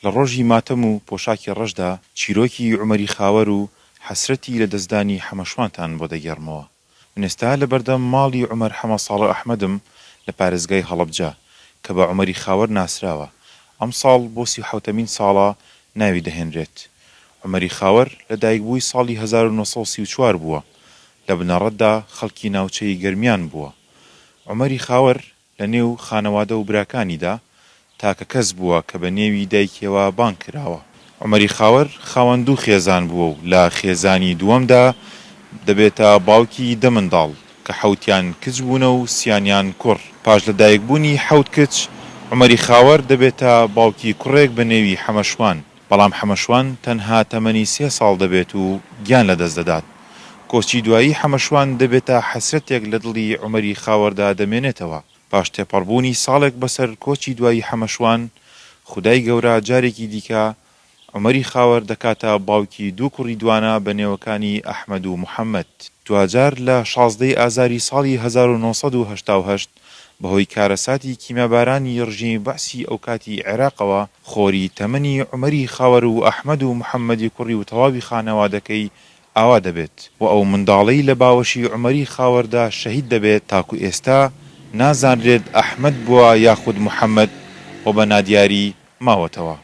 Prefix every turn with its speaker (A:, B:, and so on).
A: لە ڕۆژی ماتەم و پۆشاکی ڕەشدا چیرۆکی عومەری خاوەر و حەسرەتی لەدەستدانی حەمەشوانتان بۆ دەگێڕمەوە. من ئێستا لەبەردەم ماڵی عومەر حەمەساڵح ئەحمەدم لە پارێزگای هەڵەبجە، کە بە عومەری خاوەر ناسراوە، ئەمساڵ بۆ سیوحەوتەمین ساڵە ناوی دەهێنرێت. عومەری خاوەر لە دایکبووی ساڵی 1934 بووە، لە بنەڕەتدا خەڵکی ناوچەی گەرمیان بووە. عومەری خاوەر لە نێو خانەوادە و براکانیدا تاکە کەس بووە کە بە نێوی دایکیەوە بانگ کراوە. عومەری خاوەر خاوەن دوو خێزان بووە و لە خێزانی دووەمدا دەبێتە باوکی دە منداڵ کە حەوتیان کچ بوونە و سیانیان کوڕ. پاش لە دایکبوونی حەوت کچ، عومەری خاوەر دەبێتە باوکی کوڕێک بە نێوی حەمەشوان، بەڵام حەمەشوان تەنها تەمەنی سێ ساڵ دەبێت و گیان لەدەست دەدات. کۆچی دوایی حەمەشوان دەبێتە حەسرەتێک لە دڵی عومەری خاوەردا دەمێنێتەوە. پاش تێپەڕبوونی ساڵێک بەسەر کۆچی دوایی حەمەشوان، خودای گەورە جارێکی دیکە عومەری خاوەر دەکاتە باوکی دوو کوڕی دوانە بە نێوەکانی ئەحمەد و محەمەد. دواجار لە 16 ی ئازاری ساڵی 1988 بەهۆی کارەساتی کیمیابارانی ڕژێمی بەعسی ئەوکاتی عێراقەوە خۆری تەمەنی عومەری خاوەر و ئەحمەد و محەمەدی کوڕی و تەواوی خانەوادەکەی ئاوا دەبێت و ئەو منداڵەی لە باوەشی عومەری خاوەردا شەهید دەبێت تاکو ئێستا نازانرێت ئەحمەد بووە یاخود محەمەد و بە نادیاری ماوەتەوە.